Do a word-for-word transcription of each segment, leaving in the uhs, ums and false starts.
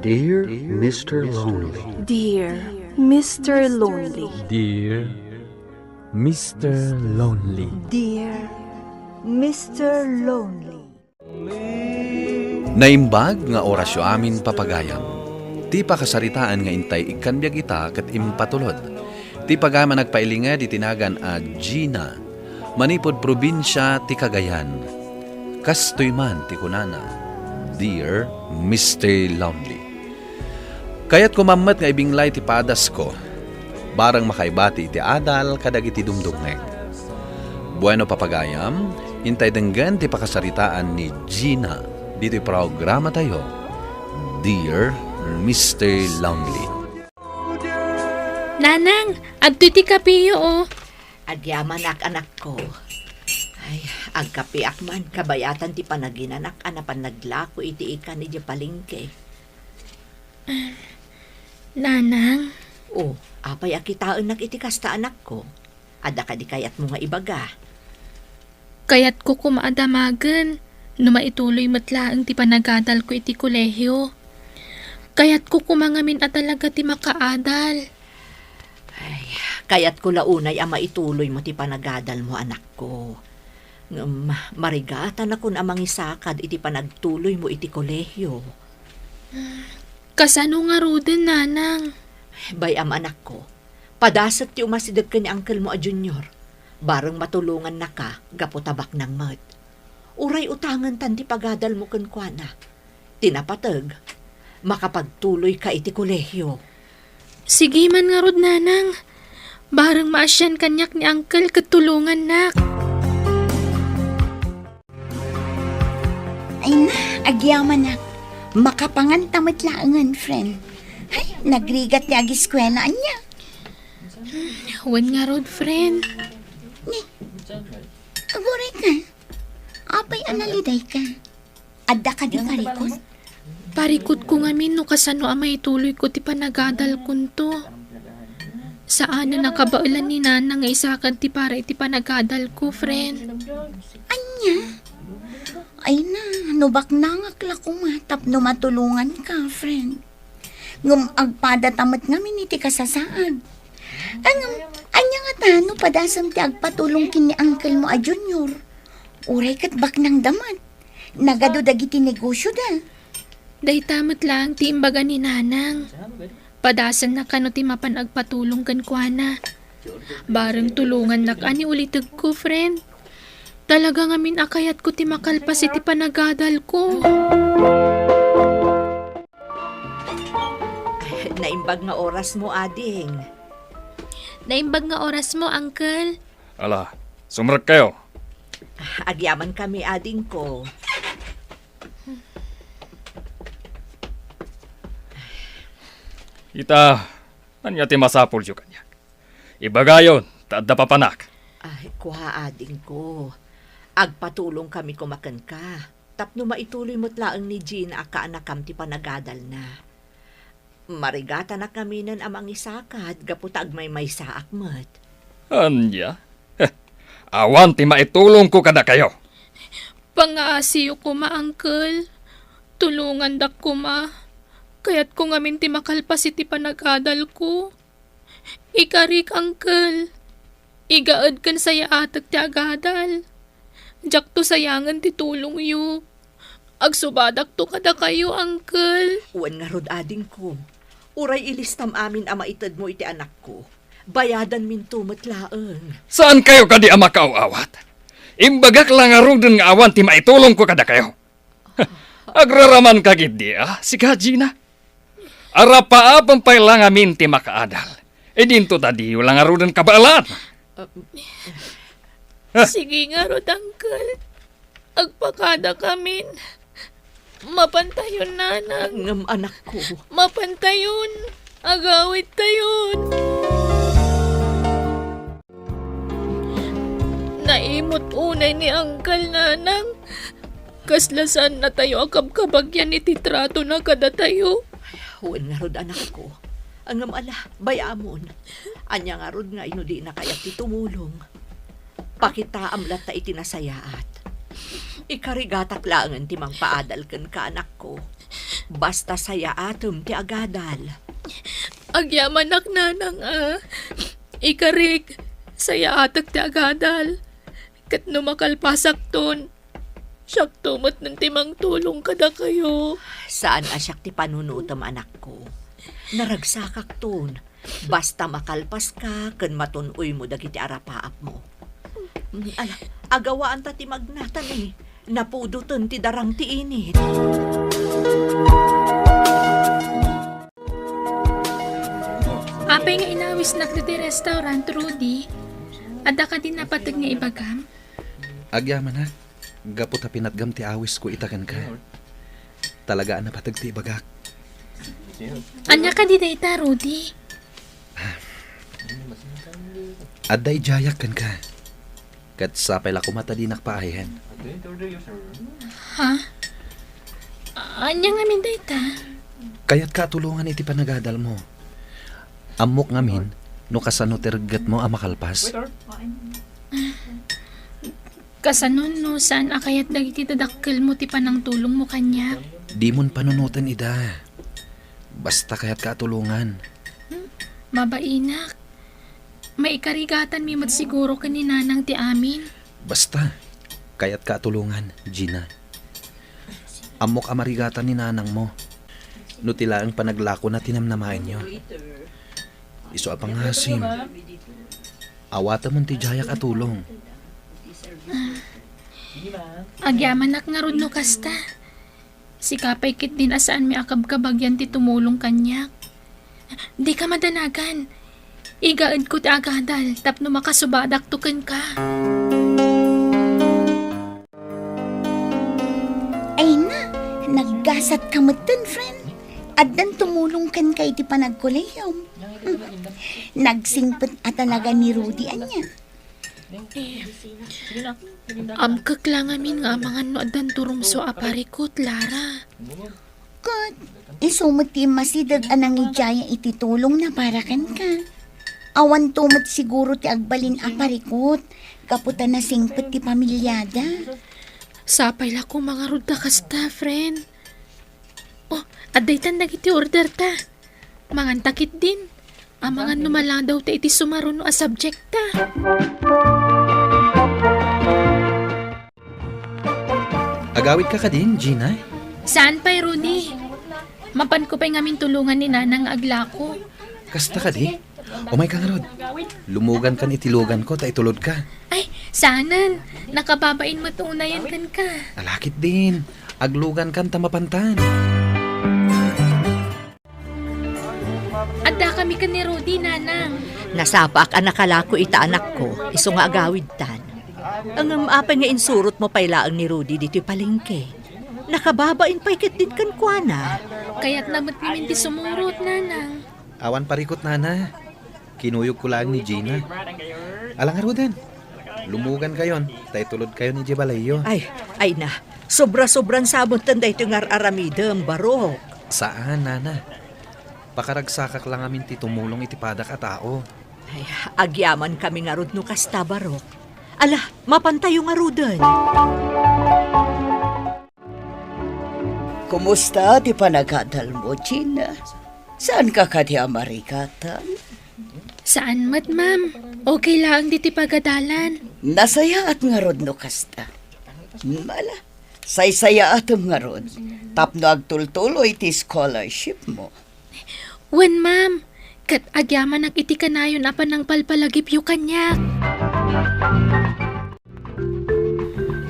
Dear Mister Lonely. Dear Mister Lonely. Dear Mister Lonely. Dear Mister Lonely. Naimbag nga orasyo amin, papagayam. Ti pakasaritaan nga intay ikkan biag ita ket impatulod. Ti pagayam a nagpailinged iti nagan a Gina, manipud probinsia ti Cagayan. Kastoy man ti kunana, "Dear Mister Lonely." Kayatko man met nga ibinglay ti padasko, bareng makaibati iti adal kadagiti dumdumngeg. Bueno, papagayam, intay denggen ti pakasaritaan ni Gina ditoy programatayo, Dear Mister Lonely. Nanang, adtoy ti kapeyo, o. Agyamanak, anakko. Ay, agkapeak man, kabayatan ti panaginanak a napan naglako iti ikan idiay palengke. Nanang. O, apay a kitaennak iti kasta, anakko? Adda kadi kayatmo nga ibaga? Kayatko koma a damagen no maituloy met laeng ti panagadalko iti kolehio. Kayatko koma ngamin a talaga ti makaadal. Ay, kayatko la unay a maituloymo ti panagadalmo, anakko. Ngem marigatanakon a mangisakad iti panagtuloymo iti kolehio. Kasano ngaruden, nanang? Bay-am, anakko. Padasek ti umasideg ken ni angkelmo a Junior. Bareng matulongannaka gapu ta baknang met. Uray utangentan ti pagadalmo kenkuana. Ti napateg, makapagtuloyka iti kolehio. Sige man ngarud, nanang. Bareng maasian kaniak ni angkel ket tulongannak. Ay na, agyamanak. Makapanganta met laengen, friend. Ay, nagrigat ti agiskwela, ania? Wen ngarud, friend. Ni, aguray ka. Apay a naliday ka? Adda kadi parikut? Parikutko ngamin no kasano a maituloyko ti panagadalkonto. Saanen a kabaelan ni Nana nga isakad ti para iti panagadalko, friend. Ania? Ay na, no baknangak la koma tapno matulonganka, friend. Ngem agpadata met ngamin iti kasasaad. Ngem, ania ngata no padasem ti agpatulong ken ni angkelmo a Junior? Uray ket baknangda met. Nagadu dagiti negosioda. Dayta met laeng ti imbaga ni Nanang. Padasenna kano ti mapan agpatulong kenkuana. Bareng tulongannak a ni ulitegko, friend. Talaga ngamin a kayatko ti makalpas iti panagadalko. Naimbag nga orasmo, ading. Naimbag nga orasmo, uncle. Ala, sumrekkayo. Agyamankami, adingko. Ita, ania ti masapulyo kaniak? Ibagayon, ta adda papanak. Ay, kua, adingko. Agpatulongkami koma kenka, tapno maituloy met laeng ni Gina a kaanakam ti panagadalna. Marigatanak ngaminen a mangisakad gapu ta agmaymaysaak met. Ania? Heh, awan ti maitulongko kadakayo. Pangaasiyo koma, uncle. Tulongandak koma. Kayatko ngamin ti makalpas iti panagadalko. Ikarik, uncle. Igaed ken sayaatek ti agadal. Diakto sayangen ti tulongyo. Agsubadakto kadakayo, uncle. Wen ngarud, adingko. Uray ilistam amin a maitedmo iti anakko. Bayadanminto met laeng. Saankayo kadi a makaaw-awat? Imbagak la ngaruden nga awan ti maitulongko kadakayo. Agraramanka ketdi, a, sika, Gina? Arapaapen pay la ngamin ti makaadal. Idinto ta diyo la ngaruden kabaelan. Ah. Sige ngarud, uncle. Agpakadakamin. Mapantayon, Nanang. Ngem, anakko. Mapantayon. Agawidtayon. Naimut unay ni Uncle, Nanang. Kasla saannatayo a kabkabagyan iti tratona kadatayo. Wen ngarud, anakko. Ngem ala, bay-amon. Ania ngarud nga ino dina kayat ti tumulong? Pakitaam latta iti nasayaat. Ikarigatak laengen ti mangpaadal kenka, anakko. Basta sayaatem ti agadal. Agyamanak, nanang, a. Ikarik, sayaatek ti agadal. Ket no makalpasakton, siakto met ti mangtulong kadakayo. Saan a siak ti panunotem, anakko. Naragsakakton. Basta makalpaska ken matun-oymo dagiti arapaapmo. Mm, ala, agawaanta ti magnatan, e. Napudoten ti darang ti init. Apay nga inawisnak ditoy restaurant, Rudy? Adda kadi napateg nga ibagam? Agyamanak, gapu ta pinatgam ti awisko ita kenka. Talaga a napateg ti ibagak. Ania kadi dayta, Rudy? Adda idiayak kenka. Ket sapay la koma ta dinak paayen. Ha? Ania ngamin dayta? Kayatka a tulongan iti panagadalmo. Ammok ngamin no kasano ti reggetmo a makalpas. Kasano no saan a kayat dagiti dadakkelmo ti panangtulongmo kaniak? Dimon panunoten ida. Basta kayatka a tulongan. Hmm, mabainak. Maikarigatanmi met siguro ken ni Nanang ti amin. Basta, kayatka a tulongan, Gina. Ammok a marigatan ni nanangmo no ti laeng panaglakona ti namnamaenyo. Isu a pangasim, awatemon ti diayak a tulong. Agyamanak ngarud no kasta. Sika pay ketdin a saanmi a kabkabagian ti tumulong kaniak. Dika madanagan. Igaedko ti agadal tapno makasubadakto kenka. Ay na, naggasatka metten, friend. Addan tumulong kenka iti panagkolehiyom. Nagsingpet a talaga ni Rudy ania. Eh, amkek la ngamin nga amangan no addan turumso a parikut, Lara. Ket isu met ti immasideg a nangidiaya iti tulongna para kenka. Awanto met siguro ti agbalin a parikut gapu ta nasingpet ti pamiliada. Sapay la koma ngarud ta kasta, friend. Oh, adda itan dagiti order ta. Manganta ketdin. Amangan no maladaw ta iti sumaruno a subject ta. Agawidka kadin, Gina? Saan pay, Rudy. Mapanko pay ngamin tulongan ni Nanang nga aglako. Kasta kadi? Umayka ngarud. Lumugankan iti luganko ta itulodka. Ay, saanen. Nakababain met unayen kenka. Ala ketdin. Aglugankan ta mapantan. Addakami ken ni Rudy, Nanang. Nasapaak a nakalako ita, anakko, isu nga agawidtan. Ngem apay nga insurotmo pay laeng ni Rudy ditoy palengke? Nakababain pay ketdin kenkuana. Kayatna met ngamin ti sumurot, Nanang. Awan parikut, Nana. Kinuyogko laeng ni Gina. Ala ngaruden. Lumugankayon, ta itulodkayon idiay balayyo. Ay, ay na. Sobra-sobran sabonten daytoy nga ar-aramidem, Barok. Saan, Nana. Pakaragsakak la ngamin ti tumulong iti padak a tao. Ay, agyamankami ngarud no kasta, Barok. Ala, mapantayo ngaruden. Kumusta ti panagadalmo, Gina? Saanka kadi a marigatan? Saan met, ma'am. Okay laeng ditoy pagadalan. Nasayaat ngarud no kasta. Mala, saysayaatem ngarud tapno agtultuloy ti scholarshipmo. Wen, ma'am. Ket agyamanak iti kanayon a panangpalpalagipyo kaniak.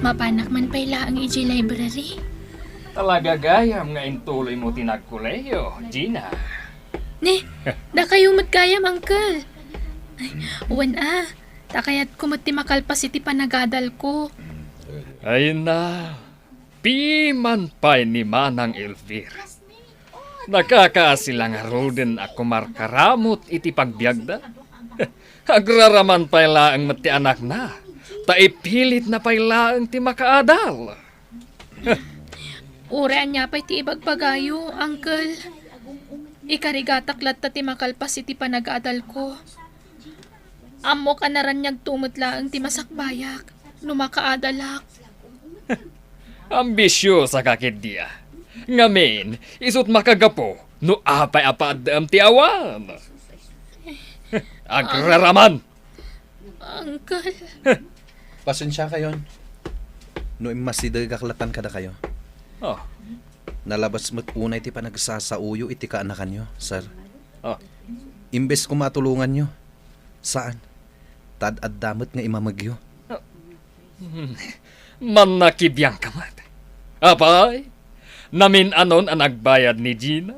Mapanak man pay laeng idiay library. Talaga gayam nga intuloymo ti nagkolehiyo, Gina. Ne, dakayo met gayam, uncle. Ay, wen a, ta kayatko met ti makalpas iti panagadalko. Ay na, piman pay ni Manang Elvir. Nakakaasi la ngaruden a kumarkaramut iti pagbiagda. Agraraman pay laeng met ti anakna, ta ipilitna pay laeng ti makaadal. Uray ania pay ti ibagbagayo, uncle. Ikarigatak latta ti makalpas iti panagadalko. Ammok a naraniagto met laeng ti masakbayak no makaadalak. Ambisiosa ka ketdi a. Ngamin, isut' makagapu no apay a paaddaem ti awan. Agraraman! Uncle. Pasensiakayon no immasidegak latan kadakayo. Oh. Nalabas met unay ti panagsasaoyo iti kaanakanyo, sir. Oh. Imbes koma a tulonganyo, saan, ta ad-adda met nga imamegyo. Oh. Mannakibiangka met. Apay, namin-anon a nagbayad ni Gina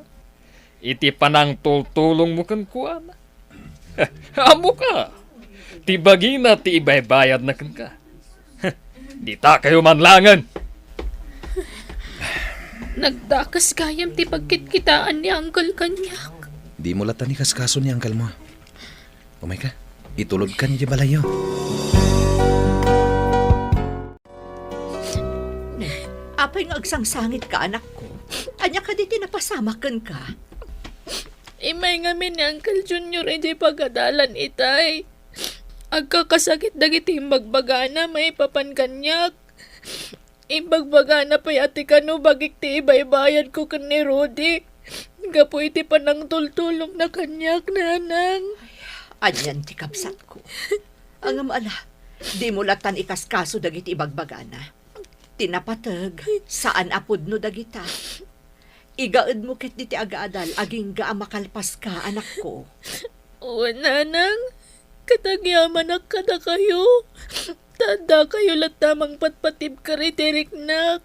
iti panangtultulongmo kenkuana. Ammoka, ti bagina ti ibaybayadna kenka. Ditakayo manlangen. Nagdakes gayam ti pagkitkitaan ni Uncle kaniak. Dimo latta ikaskaso ni Uncle mo. Umayka, itulodkan idiay balayyo. Apay nga agsangsangitka, anakko? Ania kadi ti napasamak kenka? Immay ngamin ni Uncle Junior idiay pagadalan itay. Agkakasakit dagiti imbagbagana maipapan kaniak. Imbagbagana pay a ti kano bagik ti ibaybayadko ken ni Rudy gapu iti panangtultulongna kaniak, Nanang. Anian ti kabsatko? Ngem ala, dimo lattan ikaskaso dagiti ibagbagana. Ti napateg, saan a pudno dagita. Igaedmo ketdi ti agadal agingga a makalpaska, anakko. Wen, Nanang, ket agyamanak kadakayo. Ta addakayo latta a mangpatpatibker iti riknak.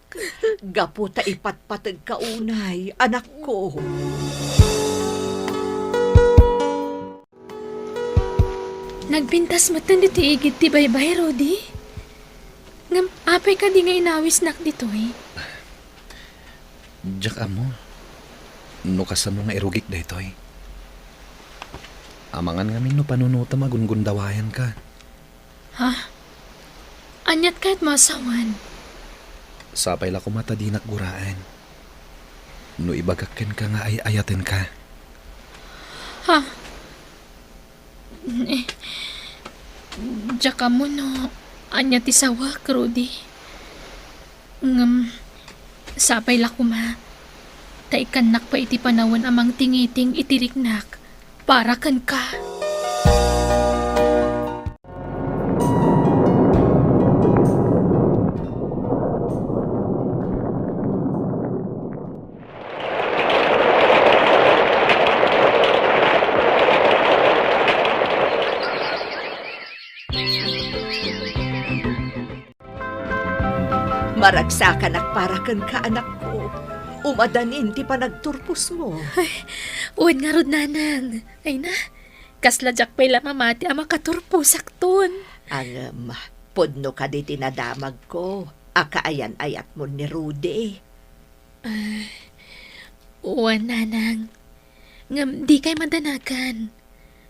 Gapu ta ipatpategka unay, anakko. Nagpintas metten ditoy igid ti baybay, Rudy. Ngem apay kadi nga inawisnak ditoy? Diak ammo no kasano nga irugik daytoy. Amangan ngamin no panunotem a gungundawayanka. Ha? Aniat kayatmo a sawen? Sapay la koma ta dinak guraen no ibagak kenka nga ay-ayatenka. Ha? Eh, diak ammo no ania ti sawek, Rudy. Ngem, sapay la koma ta ikkannak pay iti panawen a mangtingiting iti riknak para kenka. Maragsakanak para kenka, anakko. Umadanin ti panagturposmo. Ay, wen ngarud, Nanang. Ay na, kasla diak pay la mamati a makaturposakton. Ngem, pudno kadi ti nadamagko a kaayan-ayatmo ni Rudy? Ah, wen, Nanang. Ngem dikay madanagan.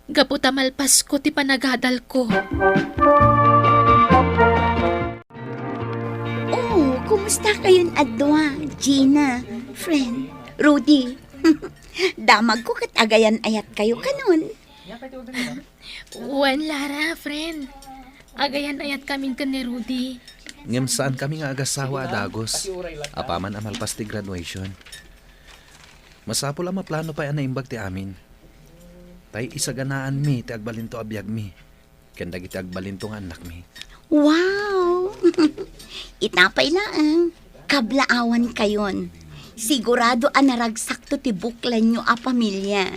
Gapu ta malpasko ti panagadalko. Oh, kumustakayon a dua, Gina, friend, Rudy? Damagko ket agayan-ayatkayo kanon. Wen, Lara, friend. Agayan-ayatkamin ken ni Rudy. Ngem saankami nga agasawa a dagus, apaman a malpas ti graduation. Masapul a maplano pay a naimbag ti amin. Tay isaganaanmi ti agbalinto a biagmi ken dagiti agbalinto nga annakmi. Wow! Ita pay laeng, kablaawankayon. Sigurado a naragsakto ti buklanyo a pamilia.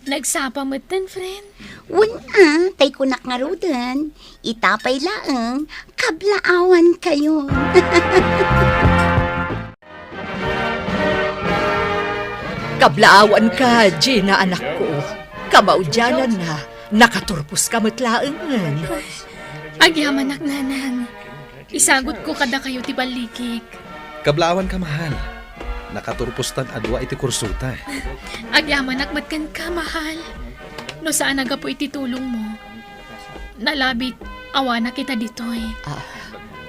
Nagsapa metten, friend. Wen a, tay kunak ngaruden, ita pay laeng, kablaawankayon. Kablaawanka, Gina, anakko. Kamaudiananna, nakaturposka met laengen. Agyamanak, Nanang. Isagutko kadakayo ti balligik. Kablaawanka, mahal. Nakaturpostan a dua iti kursota. Agyamanak met kenka, mahal. No saan a gapu iti tulongmo, nalabit, awanak ita ditoy. Ah,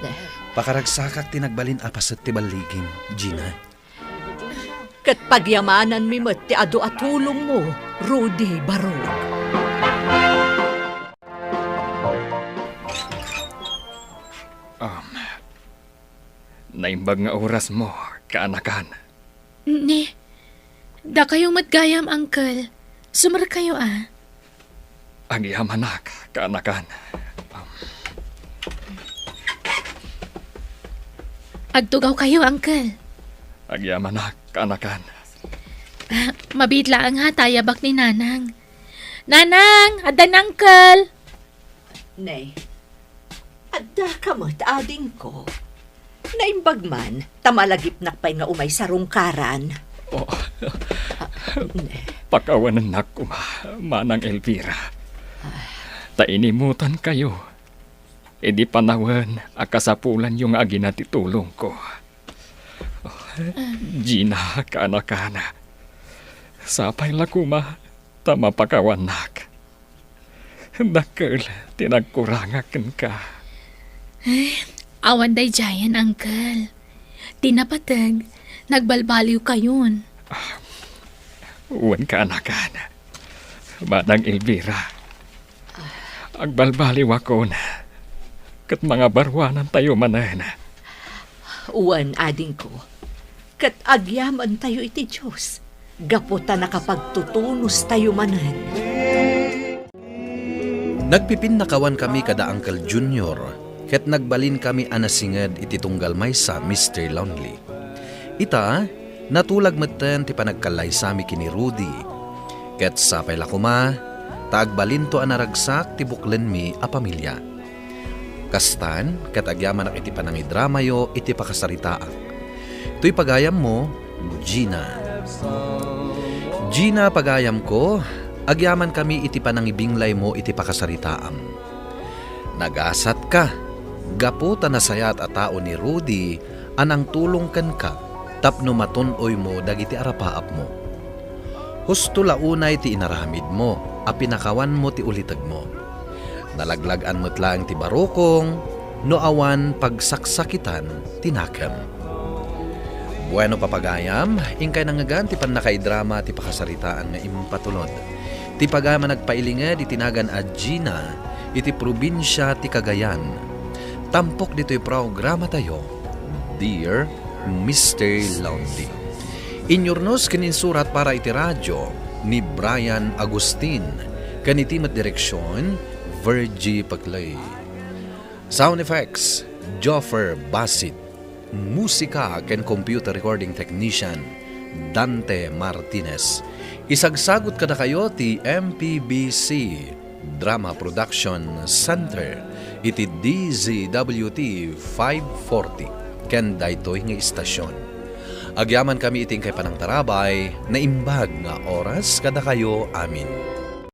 eh. Pakaragsakak ti nagbalin a paset ti balligim, Gina. Ket pagyamananmi met ti adu a tulongmo, Rudy Barok. Um, naimbag nga orasmo, kaanakan. Ni, dakayo met gayam, Uncle. Sumerkayo a. Agyamanak, kaanakan. Agtugawkayo, Uncle. Agyamanak, kaanakan. Ah, mabiit laeng ha ta ayabak ni Nanang. Nanang, adda ni Uncle. Nay, adda ka met, adingko. Naimbag man, ta malagipnak pay nga umay sarungkaran. Oh. Ah, ne. Pakawanennak koma, Manang Elvira. Ta inimutankayo. Idi panawen a kasapulanyo nga agina ti tulongko. Oh, Gina, kaanakan. Sapay la koma, ta mapakawannak. Dakkel ti nagkurangak kenka. Ay, awan daydiayen, Uncle. Ti napateg, nagbalbaliwkayon. Wen, kaanakan. Manang Elvira, agbalbaliwakon. Ket mangabaruanantayo manen. Wen, adingko. Ket agyamantayo iti Dios, gapu ta nakapagtutunostayo manen. Nagpipinnakawankami kada Uncle Junior, ket nagbalinkami a nasinged iti tunggal maysa, Mister Lonely. Ita, natulag metten ti panagkallaysami ken ni Rudy. Ket sapay la koma, ta agbalinto a naragsak ti buklenmi a pamilia. Kastan, ket agyamanak iti panangidramayo iti pakasaritaak. Toy pagayammo, Gina. Gina, pagayamko, agyamankami iti panangibinglaymo iti pakasaritaam. Nagasatka, gapu ta nasayaat a tao ni Rudy a nangtulong kenka tapno matun-oymo dagiti arapaapmo. Husto la unay ti inaramidmo a pinakawanmo ti ulitegmo. Nalaglag-an met laeng ti barukong no awan pagsaksakitan ti nakem. Bueno, papagayam, inkay nangngegan ti pannakaidrama ti pakasaritaan nga impatulod. Ti pagayam a nagpailinged iti nagan a Gina iti probinsia ti Cagayan. Tampok ditoy programatayo, Dear Mister Lonely. Inyurnos ken insurat para iti radio ni Brian Agustin, ken iti met direksion, Virgie Paclay. Sound effects, Joffer Basit. Musika ken computer recording technician, Dante Martinez. Isagsagut kadakayo ti M P B C Drama Production Center iti D Z W T five forty ken daytoy nga istasion. Agyamankami iti inkay panangtarabay, naimbag nga oras kadakayo amin.